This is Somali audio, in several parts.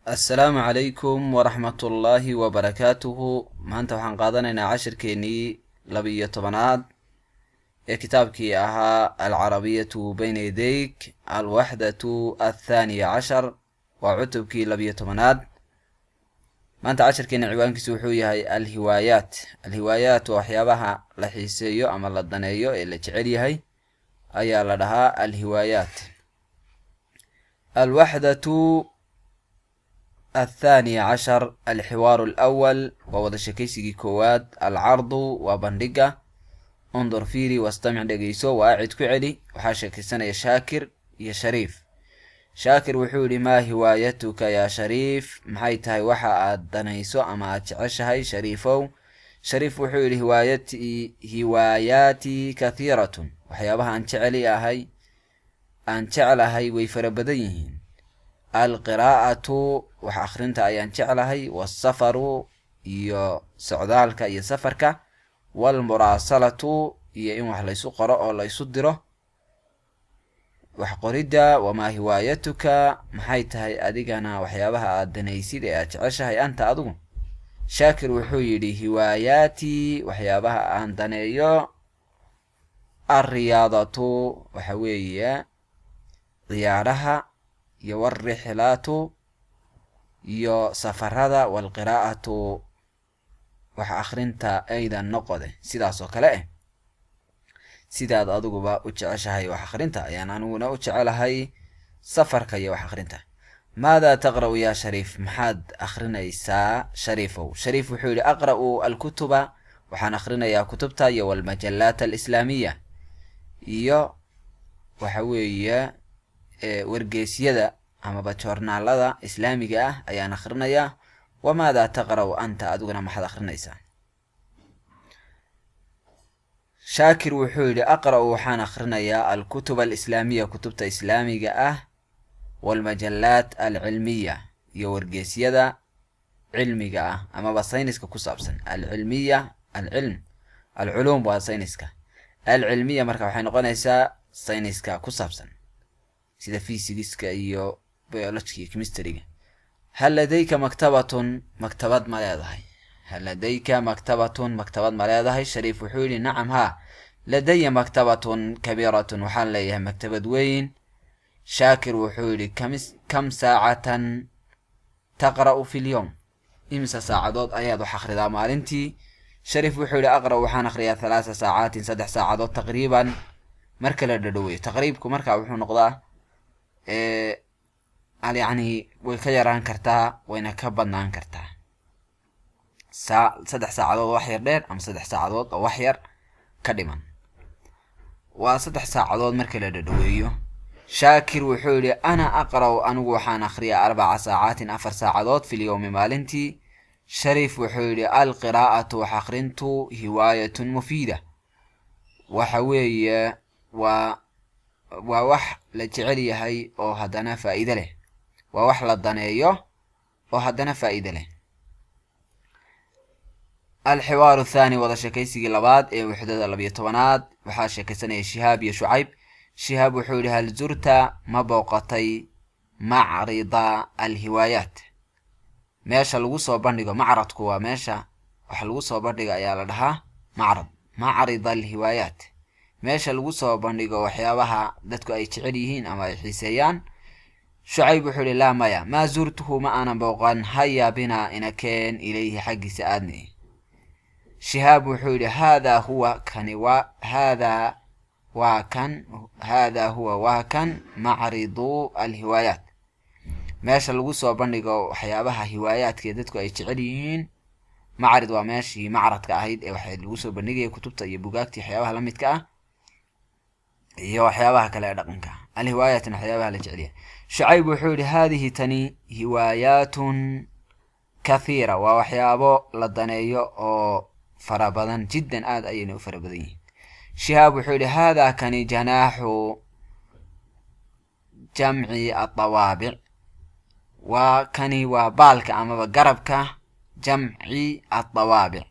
Assalaamu calaykum waraxmatullaahi wabarakaatuhu. Maanta waxaan qaadanaynaa cashirkeenii 12aad ee kitaabkii ahaa Alcarabiyatu bayna yadayk, alwaxdatu 12, waa cutubkii 12aad. Maanta cashirkeena ciwaankiisu wuxuu yahay alhiwaayaat. Alhiwaayaat waa waxyaabaha la xiiseeyo ama la daneeyo ee la jecel yahay ayaa la dhahaa alhiwaayaat. Alwaxdatu 12, alxiwaaru alawal, waa wada sheekaysigii koowaad. Alcardu waa bandhiga. Undur, fiiri, wastamic, dhegeyso, wa acid, ku celi. Waxaa sheekaysanaya Shaakir iyo Shariif. Shaakir wuxuu yihi: "Maa hiwaayatuka yaa Shariif?" Maxay tahay waxa aad danayso ama aad jeceshahay, Shariifow? Shariif wuxuu yidhi: "Hiwaayatii, hiwaayaatii kathiiratun." Waxyaabaha aan jeceli ahay, aan jeclahay, way fara badan yihiin. "Alqiraa'atu", wax akhrinta ayaan jeclahay, "wasafaru", iyo socdaalka iyo safarka, "walmuraasalatu", iyo in wax laysu qoro oo laysu diro, wax qoridda. "Wamaa hiwaayatuka?" Maxay tahay adigana waxyaabaha aad danaysid ee aad jeceshahay, anta, adigu? Shaakir wuxuu yidhi: "Hiwaayaatii", waxyaabaha aan daneeyo, "alriyaadatu", waxa weeye ciyaaraha, iyo "walrixlaatu", iyo safarada, "walqiraa'atu", wax akhrinta aydan noqode. Sidaas oo kale sidaad adiguba u jeceshahay wax akhrinta ayaan aniguna u jecelahay safarka iyo wax akhrinta. "Maada taqra'u yaa Shariif?" Maxaad akhrinaysaa, Shariifow? Shariif wuxuu yihi: "Aqra'u alkutuba", waxaan akhrinayaa kutubta, iyo "walmajalaat alislaamiya", iyo waxa weeye wargeysyada amaba joornaalada islaamiga ah ayaan akhrinayaa. "Wamaada taqra'u anta?" Adiguna maxaad akhrinaysaa? Shaakir wuxuu yidhi: "Aqra'u", waxaan akhrinayaa, "alkutub alislaamiya", kutubta islaamiga ah, "walmajalaat alcilmiya", iyo wargeysyada cilmiga ah amaba sayniska ku saabsan. Alcilmiya, alcilm, alculuum waa sayniska. Alcilmiya marka waxay noqonaysaa sayniska ku saabsan sida fysigiska iyo biologyga iyo chemistryga. "Hal ladayka maktabatun?" Maktabad ma leedahay? "Hal ladayka maktabatun?" Maktabad ma leedahay? Shariif wuxuu yidhi: "Nacam, haa, ladaya maktabatun kabiiratun", waxaan leeyahay maktabad weyn. Shaakir wuxuu yidhi: "Kam saacatan taqra'u fi lyowm?" Imisa saacadood ayaad wax akhridaa maalintii? Shariif wuxuu yidhi: "Aqra'u", waxaan akhriyaa, "3 saacaatin", 3 saacadood, "taqriiban", marka la dhadhoweeyo. Taqriibku marka wuxuu noqdaa yacni way ka yaraan kartaa, wayna ka badnaan kartaa. 3 saacadood oo wax yar dheer ama 3 saacadood oo wax yar ka dhiman, waa 3 saacadood marka la dhadhoweeyo. Shaakir wuxuu yidhi: "Ana aqra'u", anigu waxaan akhriyaa, "4 saacaatin", 4 saacadood, "fi lyowmi", maalintii. Shariif wuxuu yidhi: "Alqiraa'atu", wax akhrintu, "hiwaayatun mufiida", waxa weeye waa wax la jecel yahay oo haddana faa'iide leh, waa wax la daneeyo oo haddana faa'iide leh. Alxiwaaru athaani, wada sheekaysigii labaad ee wuxdada 12aad. Waxaa sheekaysanaya Shihaab iyo Shucayb. Shihaab wuxuu yidhi: "Hal zurta", ma booqatay, "macrida alhiwaayaat?" Meesha lagu soo bandhigo. Macradku waa meesha wax lagu soo bandhigo ayaa la dhahaa macrad. Macrida alhiwaayaat, meesha lagu soo bandhigo waxyaabaha dadku ay jecel yihiin ama ay xiiseeyaan. Shucayb wuxuu yihi: "Laa, maya, maa zurtuhu", ma aanan booqan. "Haya bina", inakeen, "ilayhi", xaggiisa aadni. Shihaab wuxuu yidhi: "Haadaa huwa", kani waa, "haadaa", waa kan, "haadaa huwa", waa kan, "macridu alhiwaayaat", meesha lagu soo bandhigo waxyaabaha hiwaayaadka ee dadku ay jecel yihiin. Macrid waa meeshii macradka ahayd ee waxa lagu soo bandhigaya kutubta iyo bugaagta, waxyaabaha la midka ah iyo waxyaabaha kale ee dhaqanka. Alhiwaayaatna waxyaabaha la jecelyahay. Shucayb wuxuu yihi: "Haadihi", tani, "hiwaayaatun kathiira", waa waxyaabo la daneeyo oo fara badan, "jiddan", aad ayayna u fara badan yihiin. Shihaab wuxuu yihi: "Haadaa", kani, "janaaxu jamci adawaabic", waa kani waa baalka amaba garabka, "jamci adawaabic",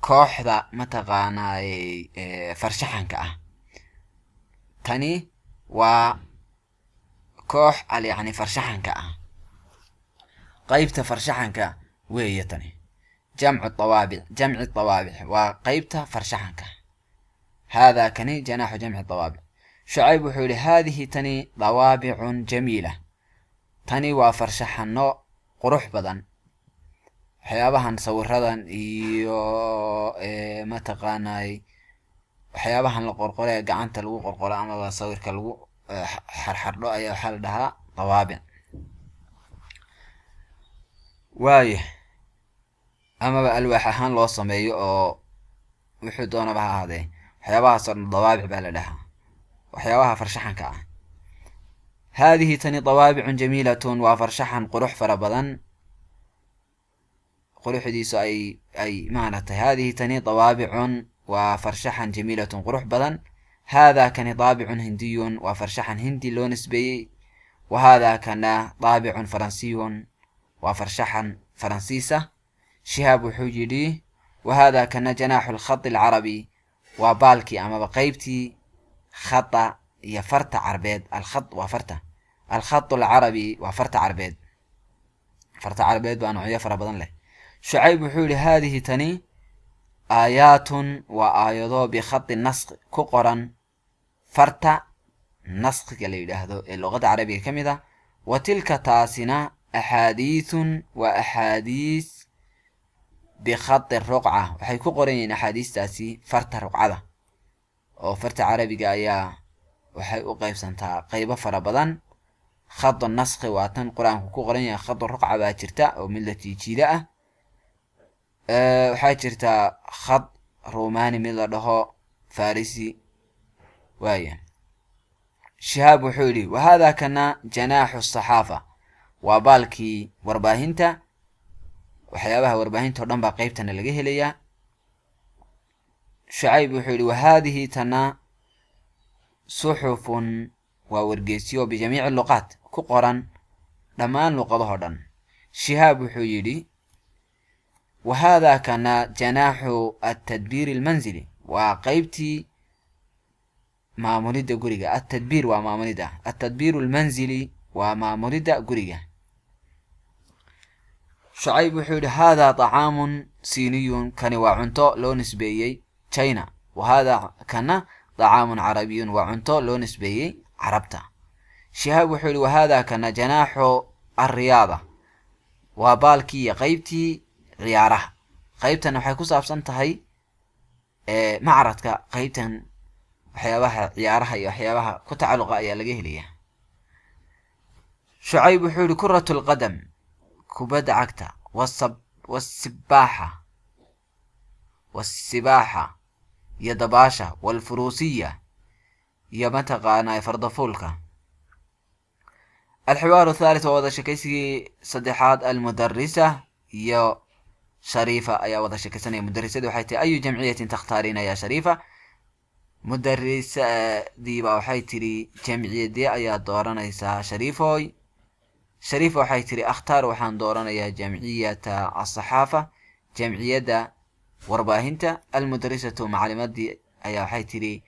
kooxda mataqaanaa farshaxanka ah. Tani waa koox al yacni farshaxanka ah. Qeybta farshaxanka weeye tani. Jamcu dawaabic, jamci dawaabic waa qeybta farshaxanka. Haadaa kani janaaxu jamci dawaabic. Shucayb wuxuu yidhi: haadihi tani dawaabicun jamiila, tani waa farshaxano qurux badan. Waxyaabahan sawiradan iyo mataqaanay waxyaabahan la qorqore, gacanta lagu qorqoro amaba sawirka lagu xarxardho ayaa waxaa la dhahaa dawaabic. Waaya, amaba alwaax ahaan loo sameeyo oo wuxuu doonaba ha ahaadee, waxyaabahaas oo dhan dawaabic baa la dhahaa, waxyaabaha farshaxanka ah. Haadihi tani dawaabicun jamiilatun, waa farshaxan qurux fara badan, quruxdiisu ay maaragtay. Haadihi tani dawaabicun, waa farshaxan, jamiilatun, qurux badan. Haadaa kani daabicun hindiyun, waa farshaxan hindi loo nisbeeyey. Wa haadaa kana daabicun faransiyun, waa farshaxan faransiisa. Shihaab wuxuu yidhi: wa haadaa kana janaaxu lkhati alcarabi, waa baalkii amaba qeybtii khata iyo farta carbeed. Alkhat waa farta, alkhat alcarabi waa farta carbeed. Farta carbeed baa noocyo fara badan leh. Shucayb wuxuu yihi: haadihi tani aayaatun, waa aayado, bikhati nask, ku qoran farta naskiga la yidhaahdo ee luqadda carabiga ka mid ah. Wa tilka taasina axaadiithun, waa axaadiis, bikhati ruqca, waxay ku qoran yihiin axaadiistaasi farta ruqcada. Oo farta carabiga ayaa waxay u qeybsantaa qeybo fara badan. Khadu naskhi waa tan qur-aanku ku qoran yahay. Khadu ruqca baa jirta oo mid la jiijiida ah. Waxaa jirta khad romani mid la dhaho, farisi. Waaya, Shihaab wuxuu yidhi: wahaadaa kana janaaxu saxaafa, waa baalkii warbaahinta. Waxyaabaha warbaahinta o dhan baa qeybtana laga helayaa. Shucayb wuxuu yidhi: wahaadihi tana suxufun, waa wargeysyo, bijamiici luqaat, ku qoran dhammaan luqadahoo dhan. Shihaab wuxuu yidhi: wahaadaa kana janaaxu atadbiir almanzili, waa qeybtii maamulidda guriga. Atadbiir waa maamulidda, atadbiiru almanzili waa maamulidda guriga. Shucayb wuxuu yidhi: haadaa طacaamun siiniyun, kani waa cunto loo nisbeeyey China. Wa haadaa kana طacaamun carabiyun, waa cunto loo nisbeeyey carabta. Shihaab wuxuu yihi: wahaadaa kana janaaxu alriyaada, waa baalkii iyo qeybtii ciyaaraha. Qeybtan waxay ku saabsan tahay macradka. Qeybtan waxyaabaha ciyaaraha iyo waxyaabaha ku tacalluqa ayaa laga helaya. Shucayb wuxuu yihi: kuratu lqadam, kubadda cagta, wasibaaxa, wasibaaxa iyo dabaasha, walfuruusiya iyo mataqaanaa fardafuulka. Alxiwaaru thalith, waa wada sheekaysigii saddexaad. Almudarisa iyo Shariifa ayaa wada sheekaysanaya. Mudarisadii waxay tihi: ayu jamciyatin takhtaariina ya Shariifa? Mudarisadii baa waxay tidhi: jamciyadee ayaa dooranaysaa, Shariifoy? Shariifa waxay tidhi: akhtaar, waxaan dooranayaa, jamciyata asaxaafa, jamciyadda warbaahinta. Almudarisatu, macalimadii ayaa waxay tidhi: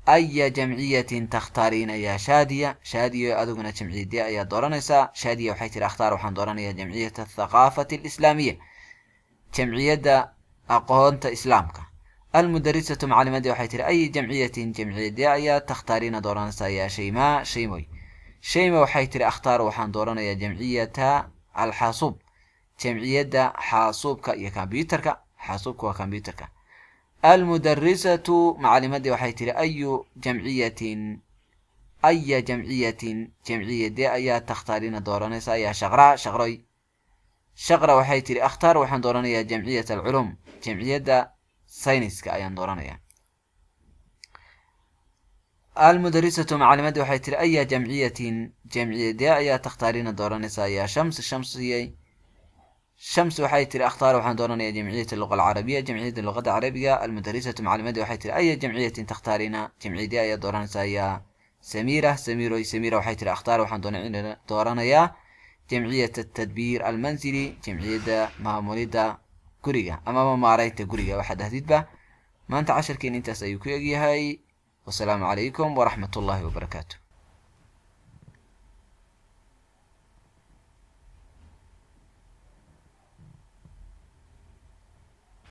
aya jamciyatin takhtaariina ya Shaadiya? Shaadiya, adiguna jamciyadee ayaa dooranaysaa? Shaadiya waxay tihi: akhtaar, waxaan dooranayaa, jamciyata athaqaafati alislaamiya, jamciyadda aqoonta islaamka. Almudarisatu, macalimadii waxay tihi: ay jamciyatin, jamciyadee ayaa takhtaariina dooranaysaa yaa Shaymaa, Shaymoy? Shayma waxay tihi: akhtaar, waxaan dooranayaa, jamciyata alxaasuub, jamciyadda xaasuubka iyo combyuterka. Xaasuubka waa combyuterka. Almudarisatu, macalimadii waxay tihi: ayu jamciyatin, aya jamciyatin, jamciyadee ayaa takhtaariina dooranaysaa yaa Shaqra, Shaqroy? Shaqra waxay tihi: akhtaar, waxaan dooranayaa, jamciyat alculum, jamciyadda sayniska ayaan dooranayaa. Almudarisatu, macalimadii waxay tihi: aya jamciyatin, jamciyadee ayaa takhtaariina dooranaysaa yaa Shams, Shamsiyey? Shams waxay tihi: akhtaar, waxaan dooranayaa, jamciyat luqa alcarabiya, jamciyadda luqadda carabiga. Almudarisatu, macalimadii waxay tihi: aya jamciyatin takhtaariina, jamciyadee ayaa dooranaysaa yaa Samiira, Samiiroy? Samiira waxay tihi: akhtaar, waxaan dooranayaa, jamciyat atadbiir almanzili, jamciyadda maamulidda guriga amaba maareynta guriga, waxaad dhahdidba. Maanta casharkeena intaas ayuu ku egyahay. Wasalaamu calaykum waraxmat ullahi wabarakaatu.